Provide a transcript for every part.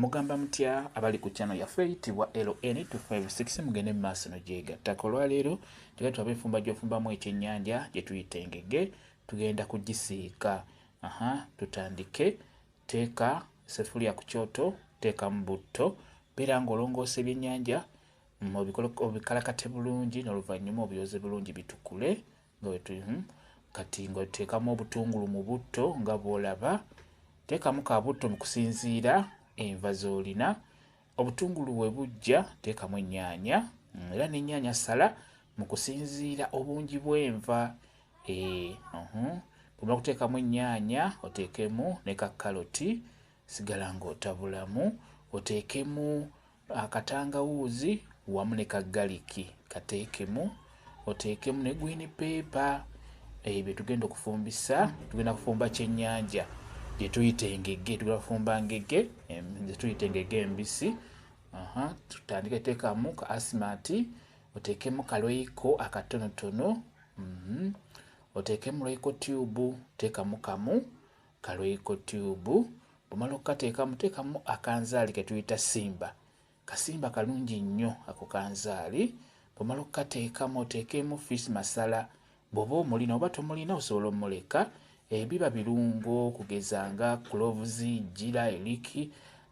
Mugamba mutya abali ku channel yaffe eyitibwa LN256? Mugende mu maaso nogyegattako. Olwaleero tugenda tulaba enfumba gy'ofumbamu ekyennyanja gye tuyita engege. Tugenda kugisiika. Aha, tutandike. Teeka sefuliya ku kyoto, teekamu butto, beera ng'olongoosa ebyennyanja, obikalakate bulungi, n'oluvannyuma obyoze bulungi bitukule nga kati ng'oteekamu obutungulu mu butto nga bw'olaba. Teekamu ka butto mu kusinziira enva z'olina. Obutungulu we bujja, teekamu ennyaanya, era n'ennyaanya sala mu kusinziira obungi bw'enva. Bw'omala okuteekamu ennyaanya, oteekemu ne ka kkaloti, sigala ng'otabulamu, oteekemu akatangawuuzi wamu ne ka galiki, kateekemu, oteekemu ne green pepper. Ebyo bye tugenda okufumbisa. Tugenda kufumba kyennyanja gye tuyita engege. Tugenda kufumba ngege gye tuyita engege embisi. Aha, tutandike. Teekamu ka asimati, oteekemu ka Royco akatonotono, Oteekemu Royco tube, teekamu kamu ka Royco tube. Bw'omala okukateekamu, teekamu akanzaali ke tuyita Simba. Kasimba kalungi nnyo ako kanzaali. Bw'omala okukateekamu, oteekemu fish masala bw'oba omulina, oba tomulina osobola omuleka. Biba birungo okugeza nga cloves, jeera, eriki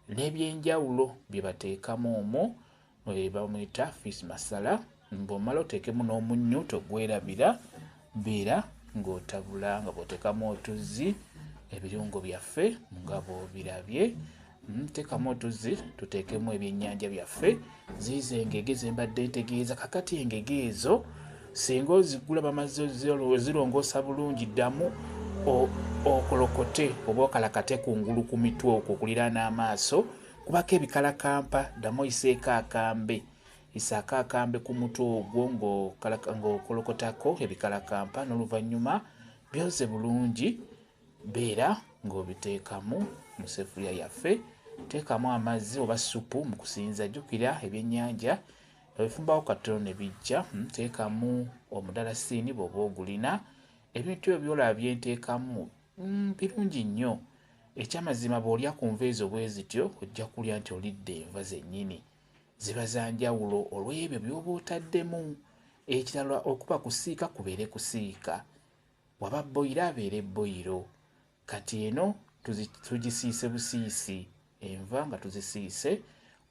n'ebyenjawulo bye bateekamu omwo, bamuyita fish masala. Bw'omala oteekemu n'omunnyu, togwerabira. Beera ng'otabula nga bw'oteekamu otuzzi, ebirungo byaffe nga bw'obirabye. Teekamu otuzzi, tuteekemu ebyennyanja byaffe. Ziizo engege ze mbadde ntegeeza. Kakati engege ezo singa ozigula bamaze zirongoosa bulungi, ddamu okolokote oba okalakate kungulu ku mitwe okwo okuliraana amaaso, kubako ebikalakampa. Ddamu oyiseeko akambe, isaako akambe ku mutwe ogwo ng'okolokotako ebikalakampa, n'oluvannyuma byoze bulungi, beera ng'obiteekamu mu sefuliya yaffe. Teekamu amazzi oba supu mu kusinza. Jjukira ebyennyanja obifumbawo katono ne bijja. Teekamu omudalasiini bw'oba ogulina. Ebintu ebyo by'olaba bye nteekamu birungi nnyo. Ekyamazima, bw'olya ku nva ezo bwe zityo, ojja kulya nti olidde enva zennyini. Ziba za njawulo olw'ebyo by'oba otaddemu. Ekirala, okuba kusiika kubeere kusiika, waba boyiro abeere boyiro. Kati eno tugisiise busiisi enva. Nga tuzisiise,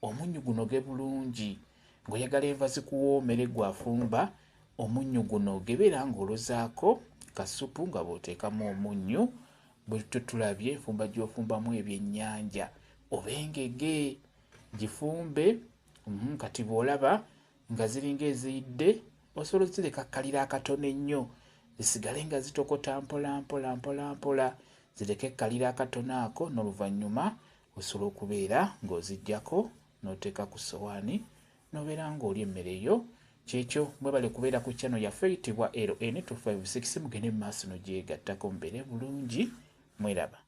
omunnyu gunoge bulungi. Ng'oyagala enva zikuwoomere, gwafumba, omunnyu gunoge, beera ng'olozaako kasupu nga bw'oteekamu omunnyu. Bwe tutyo tulabye enfumba gy'ofumbamu ebyennyanja oba engege. Gifumbe. Kati bw'olaba nga ziringa eziyidde, osobola ozireka kkalira akatono ennyo, zisigale nga zitokota mpola mpola mpola mpola. Zireke ekkalira akatono ako, n'oluvannyuma osobola okubeera ng'oziggyako n'oteeka ku ssowaani n'obeera ng'olya emmere yo. Kyekyo. Mwebale kubeera ku channel yaffe eyitibwa LN256. Mugende mu maaso nogyegattako, mubeere bulungi, mweraba.